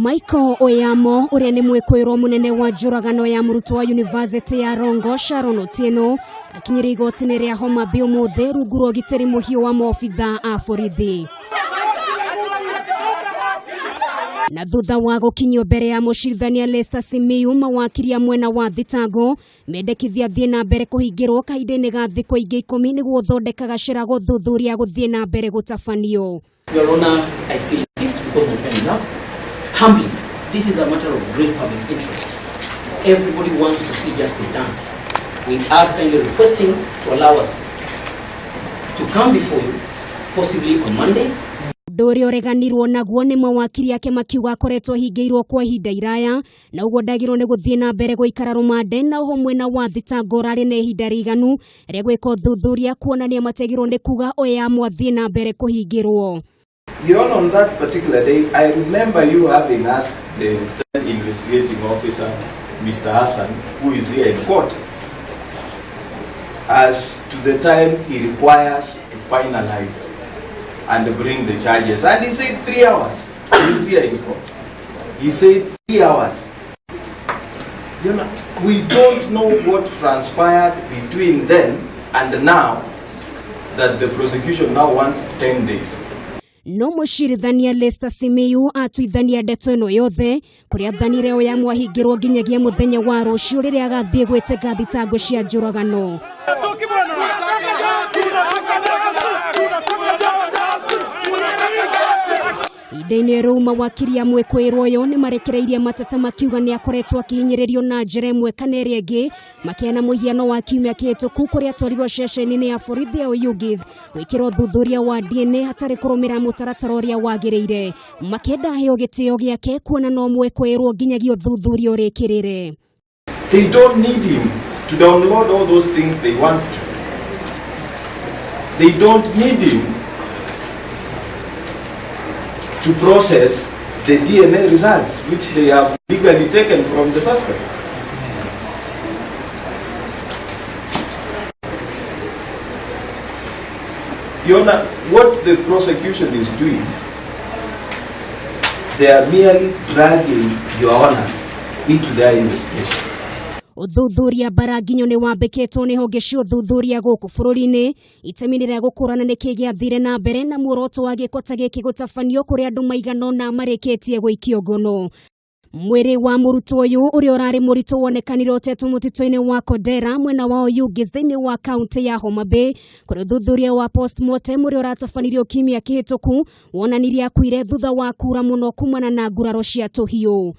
Michael Oyamo ũrĩa nĩ mwĩkũĩrwo mũnene wa njũragano ya mũrutwo wa yunivasĩtĩ ya Rongo Sharon Otieno akinyire igoti-inĩ rĩa Homa Bay ũmũthĩ rungu rwa ũgitĩri mũhiũ wa maobitha a borithi. Na thutha wa gũkinyio mbere ya mũcirithania Lester Simiyu, mawakiri a mwena wa thitango mendekithia athiĩ na mbere kũhingĩrwo kahinda-inĩ ga thikũ ingĩ 10 nĩguo thondeka gacĩra gũthuthuria gũthiĩ na mbere gũtabanio. Your Honor, I still insist because my time is up. Humbly, this is a matter of great public interest. Everybody wants to see justice done. We are kindly requesting to allow us to come before you, possibly on Monday. Ũndũ ũrĩa ũreganirwo naguo nĩ mawakiri ake makiuga akoretwo ahingĩirwo kwa ihinda iraya na ũguo ndagĩrĩirwo nĩ gũthiĩ na mbere gũikara rũmande, na oho mwena wa thitango ũrarĩ na ihinda rĩiganu rĩa gwĩka ũthuthuria kuonania mategĩrwo nĩ kuga Oyamo athiĩ na mbere kũhingĩrwo. Your Honor, on that particular day, I remember you having asked the then investigating officer, Mr. Hassan, who is here in court, as to the time he requires to finalize and bring the charges. And he said 3 hours. He's here in court. He said 3 hours. You know, we don't know what transpired between then and now that the prosecution now wants 10 days. No mũcirithania Lester Simiyu atuithania ndeto ĩno yothe kũrĩa athanire Oyamo ahingĩrwo nginyagia mũthenya wa rũciũ rĩrĩa agathiĩ gwĩtĩka thitango cia njũragano. Ihinda-inĩ rĩu mawakiri a mwĩkũĩrwo ũyũ nĩ marekereirie mateta makiuga nĩ akoretwo akĩhinyĩrĩrio na njĩra ĩmwe kana ĩrĩa ĩngĩ, makĩheana mũhiano wa kiumia kĩhĩtũku kũrĩa atwarirwo ceceni-inĩ ya borithi ya Oyugis gwĩkĩrwo ũthuthuria wa DNA hatarĩ kũrũmĩrĩra mũtaratara ũrĩa wagĩrĩire, makĩenda aheo gĩtĩo gĩake kuona no mwĩkũĩrwo nginyagia ũthuthuria ũrĩkĩrĩre. They don't need him to download all those things they want to. They don't need him to process the DNA results which they have legally taken from the suspect. Your Honor, what the prosecution is doing, they are merely dragging Your Honor into their investigations. Ũthuthuria Mbaranginyo nĩ wambĩkĩtwo nĩ honge cia ũthuthuria gũkũ bũrũri-inĩ itemi-inĩ rĩa gũkũrana nĩkĩ gĩathire na mbere na muoroto wa gĩko ta gĩkĩ gũtabanio kũrĩa andũ maigana ũna marĩkĩtie gũikio ngono. Mwĩrĩ wa mũrutwo ũyũ ũrĩa ũrarĩ mũritũ wonekanire ũtetwo mũtitũ-inĩ wa Kodera mwena wa Oyugis thĩinĩ wa kaunti ya Homa Bay kũrĩa ũthuthuria wa postmortem ũrĩa ũratabanirio kiumia kĩhĩtũku wonanirie akuire thutha wa kura mũno kumana na nguraro cia tũhiũ.